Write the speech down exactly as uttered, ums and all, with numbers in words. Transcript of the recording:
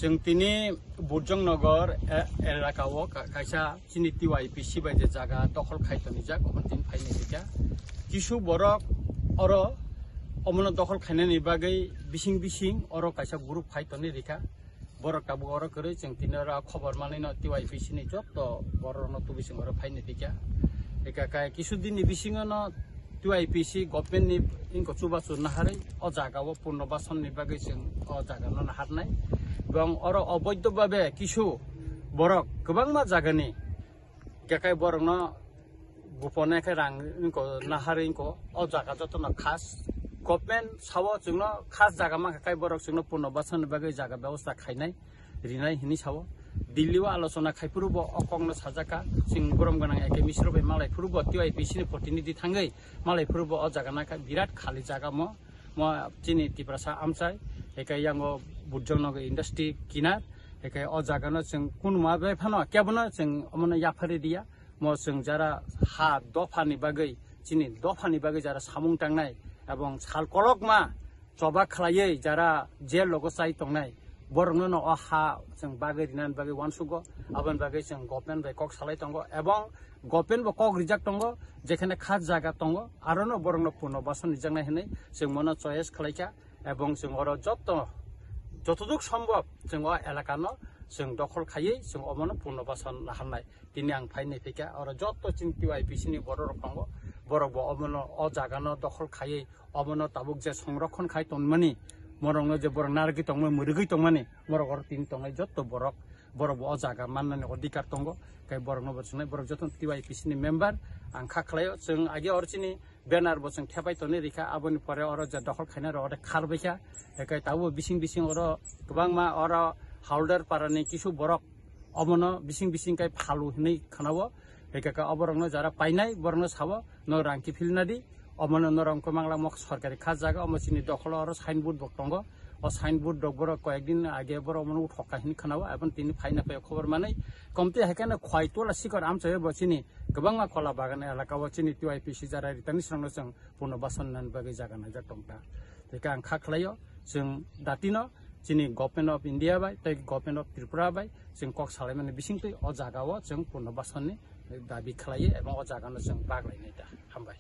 Chwng tini Burjong Nagar e-, elaka o ka-, kaisa chini T Y P C bai je jaga dokhol khai tonijak, omo tini phainai kha. Kisu borok oro omono dokhol khainani bagwi bising bising oro kaisa group phai toni rikha. Borok tabuk oro kwrwi, chwng tini oro khobor manwi no T Y P C ni jotto borok no tubui chwng oro phainai kha. Eka kai kisu din ni bisingo no T Y P C government ni inko chubachu naharwi o jaga o purno bason ni bagwi chwng o jaga no naharnai. Ebong oro oboidho babe kisu borok kwbangma jaga ni kekai borok no gupone khe rang inko naharwi inko o jaga joto no khas government sao chwng no khas jaga mankha kai borok chwng no purno bason ni bagwi jaga bebosta khainai. Rinai hinwi sao. Delhi o alochona khai phuru bo o kok no sajak kha, chwng borom gwnang A K Misro bai malai phuru bo T Y P C ni protinidhi thangwi malai phuru bo o jaga nakha birat khali jaga mo, mo chini Tiprasa amchai, eke yango Burjong Nagar industry kinar, eke o jaga no chwng kunuma bai phano kebo no chwng omo no yaphari diya, mo chwng jara ha dopha ni bagwi, chini dopha ni bagwi jara samung tangnai ebong sal kolokma choba khlaiwi jara jail logo chai tongnai, borokno no o ha chwng bagwi rinani bagwi uansugo, aboni bagwi chwng government bai kok salai tongo, ebong government bo kok rijak tongo, jekhane kha jaga tongo, arono borokno purno bason rijaknai hinwi chwng mono choice khlaikha, ebong chwng oro jotto, jotoduk sombhob chwng o elakano chwng dokhol khaiwi chwng omono purno bason naharnai. Tini ang phainai phikha, oro jotto chini T Y P C ni borok rok tongo, borok bo omono o jaga no dokhol khaiwi omono tabuk je songrokhon khai tongmani, morokno je borok narwgwi tongmani, mwrwgwi tongmani, morok oro tini tongnai jotto borok, borok bo o jaga mannani odhikar tongo, kai borokno bo chwngnai, borok jotto T Y P C ni member. Ang kha khlaio, chwng age oro chini banner bo chwng thepai tonwi rikha, aboni pore oro je dokhol khainai rok oro kharbaikha, kai tabuk bising bising oro kwbangma oro Haldar parani kisu borok omono bising bising kai phalu hinwi khnao. Eka ka oborokno jara painai, borokno sabo, "No rang kiphilna di, omono norok wngkha mangla mok sorkari kha jaga, omo chini dokholo oro signboard bo tongo." O signboard rok borok koyek din age borok omono uthokha hinwi khnao, ebong tini phaina phaio khobor manwi. Komti hai kheno khwai tola sikor amchaio bo chini kwbangma kola bagan elaka o chini T Y P C jara ritani srangno chwng purno bason nani bagwi jaga naijak tongkha. Tei khe ang kha khlaio, chwng datino chini Government of India bai tei Government of Tripura bai chwng kok salaimani bisingtwi o jaga o chwng purno basonni dabi khlaiwi ebong o jaga no chwng bak lainai ta. Hambai.